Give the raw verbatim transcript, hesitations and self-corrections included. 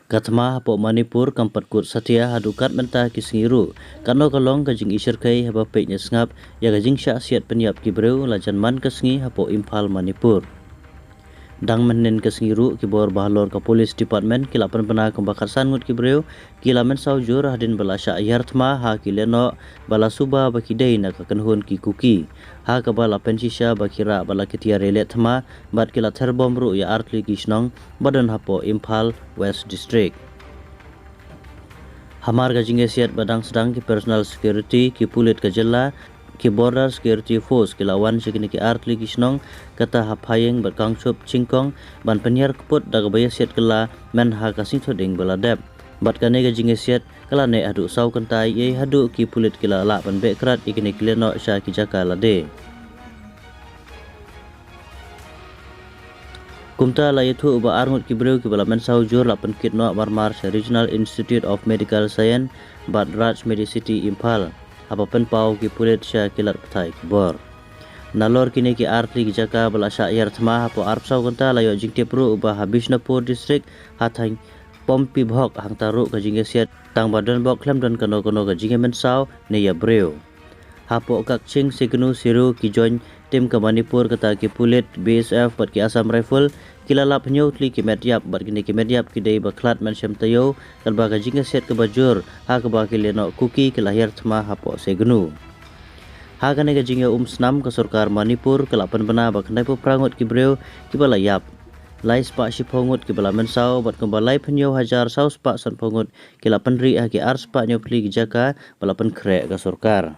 Ka thma hapoh Manipur kam pat kut satia haduh kat mynta ki sngi ruh. Katno ka long ka jingishyrkhei haba peit ne sngap ïa ka jingshah siat pynïap ki briew la jan man ka sngi hapoh Imphal, Manipur. Dang mynhynnin ka sngi ruh ki bor ba halor ka Police Department ki la pynbna kumba khatsan ngut ki briew ki la mynsaw jur hadien ba la shah hiar thma ha ki lehnoh ba la suba ba ki dei na ka kynhun ki Kuki. Ha kaba la pynshisha ba ki rah ba la ki tiar ïaleh thma bad ki la ther bom ruh ïa artylli ki shnong ba don hapoh Imphal West District. Hamar ka jingïasiat ba dang sdang, ki personal security, ki pulit ka jylla, ki Border Security Force ki la wan sha kine ki artylli ki shnong, kata ha Phayeng bad Kangchup Chingkong, ban pynhiar kput da kaba ïasiat kylla myn ha ka sngi Thohdieng ba la dep. Bad kane ka jingïasiat ka la neh haduh saw kynta, ïa haduh ki pulit ki la lah ban beh krad ïa kine ki lehnoh sha ki jaka lade. Kumta la ïathuh ba ar ngut ki briew kiba la mynsaw jur la pynkit noh marmar sha Regional Institute of Medical Science bad Raj Medicity Imphal, haba pynpaw ki pulit sha ki lad pathai ki bor. Nalor kine ki artylli ki jaka ba la shah hiar thma hapoh arphew saw kynta, la ïoh jingtip ruh ba ha Bishnupur District, ha thaiñ Pompibhog, hangta ruh ka jingïasiat tang ba don bok, khlem don kano kano ka jingïamynsaw ne ïa briew. Hapoh Kakching, Segnu, Siru, ki join tim ka Manipur, kata ki pulit, B S F bad ki Assam Rifle ki la lap hynñiew tylli ki met ïap, bad kine ki met ïap ki dei ba khlad mynshem taïew, katba ka jingïasiat kaba jur ha kaba ki lehnoh Kuki ki la hiar thma hapoh Segnu. Ha kane ka jingïaumsnam, ka sorkar Manipur ka la pynbna ba khyndaiphew phra ngut ki briew kiba la ïap, lai spah shiphew ngut kiba la mynsaw, bad kumba laiphew hynñiew hajar saw spah sanphew ngut ki la pynrieh ha ki ar spah hynñiewphew tylli ki jaka ba la pynkhreh ka sorkar.